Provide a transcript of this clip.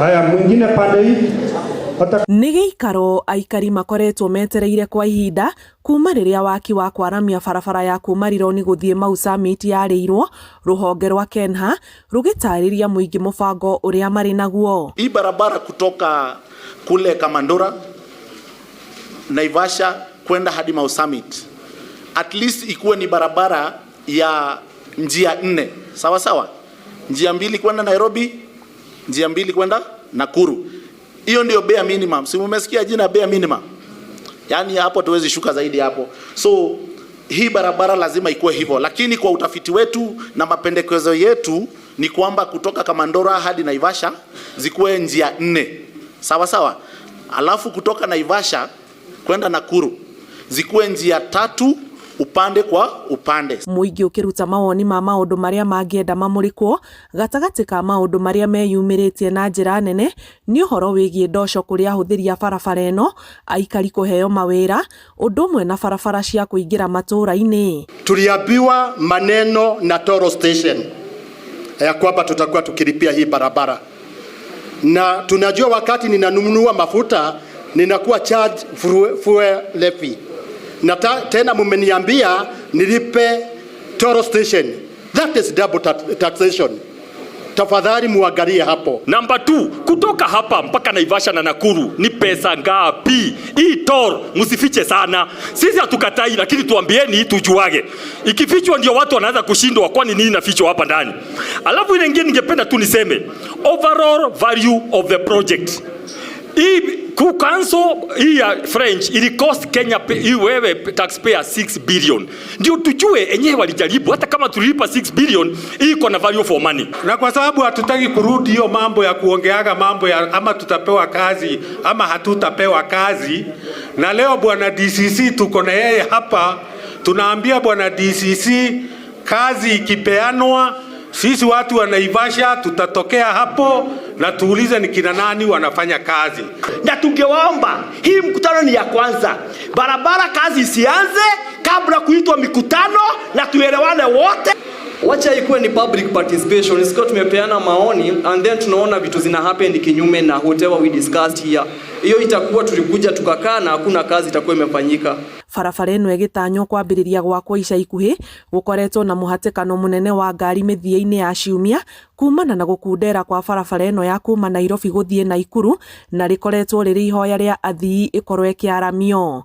Haya, mwingine pande hii. Hata Nĩ gĩikaro aikari makoretwo metereire kwa ihinda kuma rĩrĩa waki wa kwaramia barabara ya kuma Rironi gũthiĩ Mau Summit yarĩirwo, rũhonge rwa KeNHA rũgĩtarĩria mũingĩ mũbango ũrĩa marĩ naguo. Hii barabara kutoka kule Kamandura, Naivasha kwenda hadi Mau Summit, at least ikuwe ni barabara ya njia nne, sawa sawa, njia mbili kwenda Nairobi, njia mbili kwenda Nakuru. Hiyo ndio bare minimum. Si mumesikia jina bare minimum? Yaani hapo tuwezi shuka zaidi hapo. So hii barabara lazima ikuwe hivyo, lakini kwa utafiti wetu na mapendekezo yetu ni kwamba kutoka Kamandora hadi Naivasha zikuwe njia nne, sawa sawa, alafu kutoka Naivasha kwenda Nakuru zikuwe njia tatu upande kwa upande. Mũingĩ ũkĩruta mawoni ma maũndũ marĩa mangĩenda mamũrĩkwo. Gatagatĩ ka maũndũ marĩa meyumĩrĩtie na njĩra nene nĩ ũhoro wĩgiĩ ndoco kũrĩ ahũthĩri a barabara ĩno, aikari kũheo mawĩra, ũndũ ũmwe na barabara cia kũingĩra matũũra-inĩ. Tuliambiwa maneno na toll station ya kwamba tutakuwa tukilipia hii barabara, na tunajua wakati ninanunua mafuta ninakuwa charge fuel levy, na tena mumeniambia nilipe toll station. That is double taxation. Tafadhali muangalie hapo. Namba 2, kutoka hapa mpaka Naivasha na Nakuru ni pesa ngapi? Hii toll msifiche sana. Sisi hatukatai, lakini tuambieni tujuage. Ikifichwa ndio watu wanaanza kushindwa, kwani nini inafichwa hapa ndani? Alafu ile nyingine ningependa tu niseme overall value of the project. Hii ku cancel hii ya French ili cost Kenya hii wewe taxpayer 6 billion. Ndio tujue enyewe walijaribu, hata kama tulilipa 6 billion, hii iko na value for money. Na kwa sababu hatutaki kurudi hiyo mambo ya kuongeaga mambo ya ama tutapewa kazi ama hatutapewa kazi, na leo bwana DCC tuko na yeye hapa, tunaambia bwana DCC kazi ikipeanwa, sisi watu wa Naivasha tutatokea hapo na tuulize ni kina nani wanafanya kazi. Na tungewaomba, hii mkutano ni ya kwanza, barabara kazi isianze kabla kuitwa mikutano na tuelewane wote. Wacha ikuwe ni public participation, isikuwa tumepeana maoni and then tunaona vitu zina happen kinyume na whatever we discussed here. Hiyo itakuwa tulikuja tukakaa na hakuna kazi itakuwa imefanyika. Barabara ĩno ĩgĩtanywo kwambĩrĩria gwakwo ica ikuhĩ, gũkoretwo na mũhatĩkano mũnene wa ngari mĩthia-inĩ ya ciumia kumana na gũkundera kwa barabara ĩno ya kuma Nairobi gũthiĩ Naikuru, na rĩkoretwo rĩrĩ ihoya rĩa athii ĩkorwo ĩkĩaramio.